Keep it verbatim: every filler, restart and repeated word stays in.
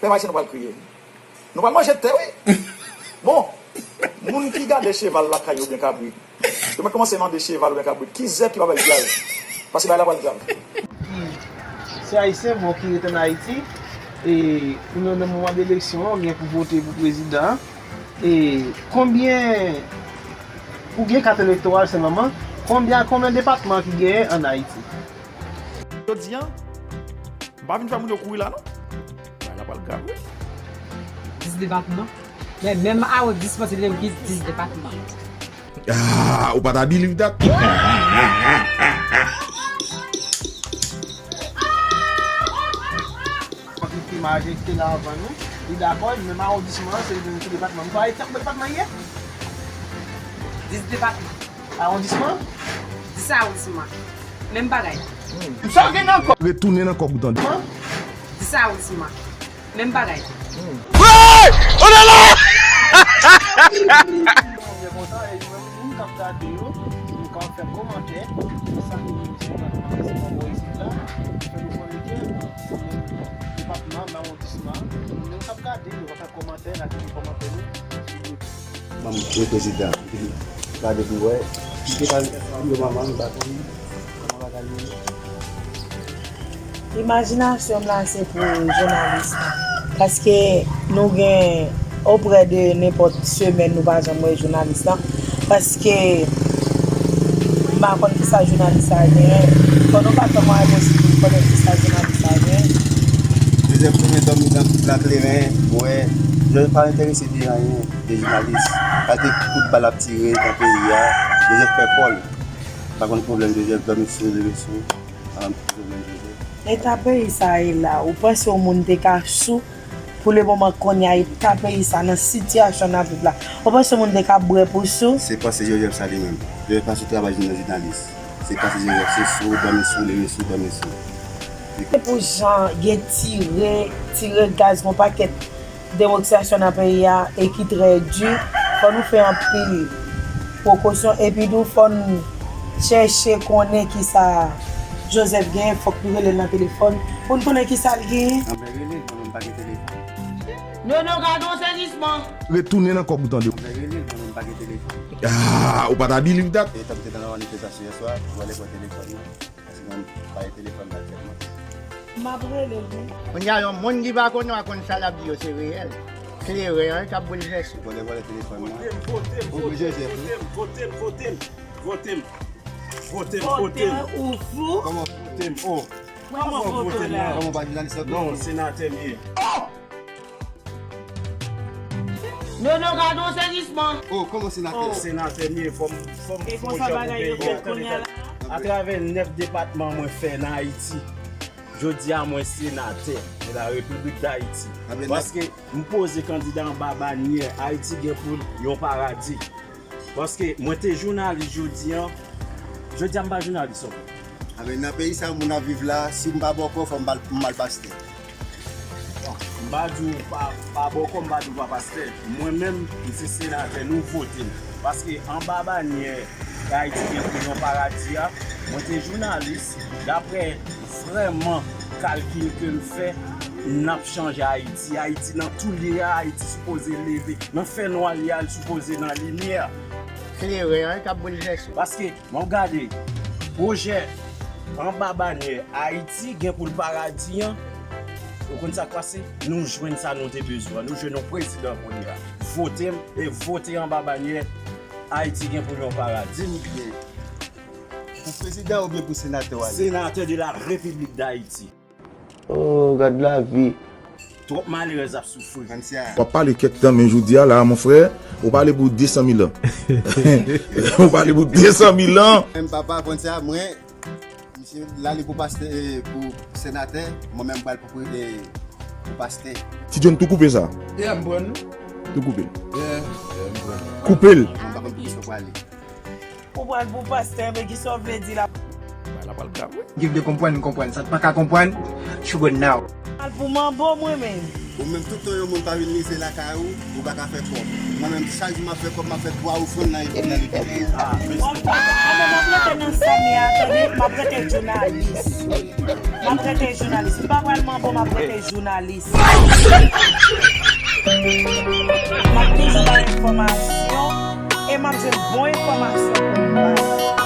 Pèp ayisyen, nou pral kriye. Nou pral manje tè, wi. Bon, moun ki gade cheval lakay oubyen kabrit, yo mèt kòmanse mande cheval oubyen kabrit ki zèb ki pa bay pyay. Paske bagay la pral grav. Se ayisyen, bon, ki ret ann Ayiti, e pou nou nan moman de eleksyon an, ou gen pou vote pou prezidan an. E konbyen, ou gen kat elektoral sèlman, konbyen, konbyen depatman ki genyen ann Ayiti? Jodi a, m pa vin fè moun yo kouri la, non. Bagay la pral grav, wi. Dis depatman. Men menm awondisman, se li menm ki dis depatman. Ah, ou pa ta believe that? Anpil imaj ki te la anvan nou, li dakò, li menm awondisman an, se li menm ki depatman. M pa, e tankou depatman ye? Dis depatman. Awondisman? Dis awondisman. Menm bagay. Sa w gen nan kò? Retounen nan kò pou tande. Dis awondisman. Menm bagay. Hey! On est là! Moun k ap gade yo, nou ka fè kòmantè, sa ki menm se depatman, se pa bò isit la, fè nou konnen ke se menm depatman, men awondisman, moun k ap gade yo, fè kòmantè, n ap li kòmantè nou. Manm prezidan, gade pou wè, ki te pral yo manman, m pa konn kòman bagay yo ye. Imajinasyon m la se pou jounalis la. Paske nou gen oprè de nenpòt semèn nou pa janm wè jounalis la. Paske m pa konn kisa jounalis la genyen. Fò nou pa tann mwayen posib pou nou konnen kisa jounalis la genyen. Joseph tounen dòmi nan tout la kleren, wè, Joseph pa enterese de anyen, de jounalis. Kalite kout bal ap tire nan peyi a, Joseph fè kò l. Pa konn pwoblèm Joseph, dòmi sou, leve sou. Pa konn pwoblèm Joseph. Eta peyi sa ye la, ou panse yon moun te ka sou pou le moman kounye a eta peyi sa nan sitiyasyon n ap viv la? Ou panse yon moun te ka bwè pou sou? Se panse Joseph sa li menm. Joseph pa sou travay nan jounalis. Se panse Joseph se sou, dòmi sou, leve sou, dòmi sou. Se pou jan gen tire, tire gaz, gon pakèt demonstrasyon nan peyi a e ki trè di, fò nou fè anpil prekosyon epi tou fò n chèche konnen kisa Joseph genyen, fòk nou rele l nan telefòn pou n konnen kisa l genyen. Anben rele l, konnen m pa gen telefòn. Nono, gade yon sezisman. Retounen nan kò pou tande. Anben rele l, konnen m pa gen telefòn. Ah, ou pa ta believe that? E tankou te nan manifestasyon yè swa, vòlè pran telefòn mwen. Paske mwen pa gen telefòn la aktyèlman. M ap rele l, wi. Kounye a, yon moun ki pa konnen w a konn sa l ap di yo, se reyèl. Kleren an k ap boulvèse. Vòlè, vòlè telefòn nan. Vote m, vote m, vote m, vote m, vote m, vote m. Vote m, vote m, vote m. Vote m, ou fou? Kòman vote m? Oh. Kòman vote m la? Kòman pa jounalis ankò? Non, senatè m ye. Nono, gade yon sezisman. Oh, kòman senatè? Oh. Senatè m ye, fò m, fò m, e fò m konsa bagay yo fèt kounye a la. Atravè nèf depatman mwen fè nan Ayiti, jodi a mwen senatè de la Repiblik Dayiti. Paske m poze kandida anba banyè Ayiti gen pou l yon paradi. Paske mwen te jounalis jodi a, jodi a m pa jounalis ankò. Anben nan peyi sa moun ap viv la, si m pa bòkò, fò m al, m al pastè. Bon, m pa di w pa, pa bòkò, m pa di w pa pastè. Mwen menm, m se senatè, nou vote m. Paske anba banyè Ayiti gen pou yon paradi a, mwen te jounalis, daprè vrèman kalkil ke m fè, n ap chanje Ayiti. Ayiti nan tou li ye a, Ayiti sipoze leve. Nan fènwa li a, l sipoze nan limyè. Kleren an k ap boulvèse. Paske, m ap gade pwojè anba banyè Ayiti gen pou l paradi an. Ou konn sa k pase? Nou jwenn sa nou te bezwen. Nou jwenn yon prezidan kounye a. Vote m e vote anba banyè Ayiti gen pou l yon paradi. Di m byen. Pou prezidan oubyen pou senatè w ale? Senatè de la Repiblik Dayiti. Oh, gad lavi. Twòp malerèz ap soufri. W ap pale kèk tan, men jodi a la, mon frè, ou pale pou de san mil an. Ou pale pou de san mil an. Menm papa konn sa, mwen, misye la li pou pastè, eh, pou senatè, mwen menm pral pou, eh, pou pastè. Ti John tou koupe sa. Yeah, m pran nou. Tou koupe. Yeah, yeah, m pran nou. Koupe l. Mwen pa konn pou kisa w prale. Ou pral pou pastè, men kisa w vle di la? Bagay la pral grav, wi. If de konprann, konprann. Sa t pa ka konprann, you go now. Al pou manbo mwen menm. Ou menm, tout tan yon moun pa vin mize lakay ou, ou pa ka fè kòb. Mwen menm, chak jou m ap fè kòb, m ap fè twa ou fran nan nan. Bon, anben, m ap rete nan sa m ye a, tande, m ap rete jounalis. M ap rete jounalis. M pa pral manbo, m ap rete jounalis. M ap toujou bay enfòmasyon e m ap jwenn bon enfòmasyon pou m bay.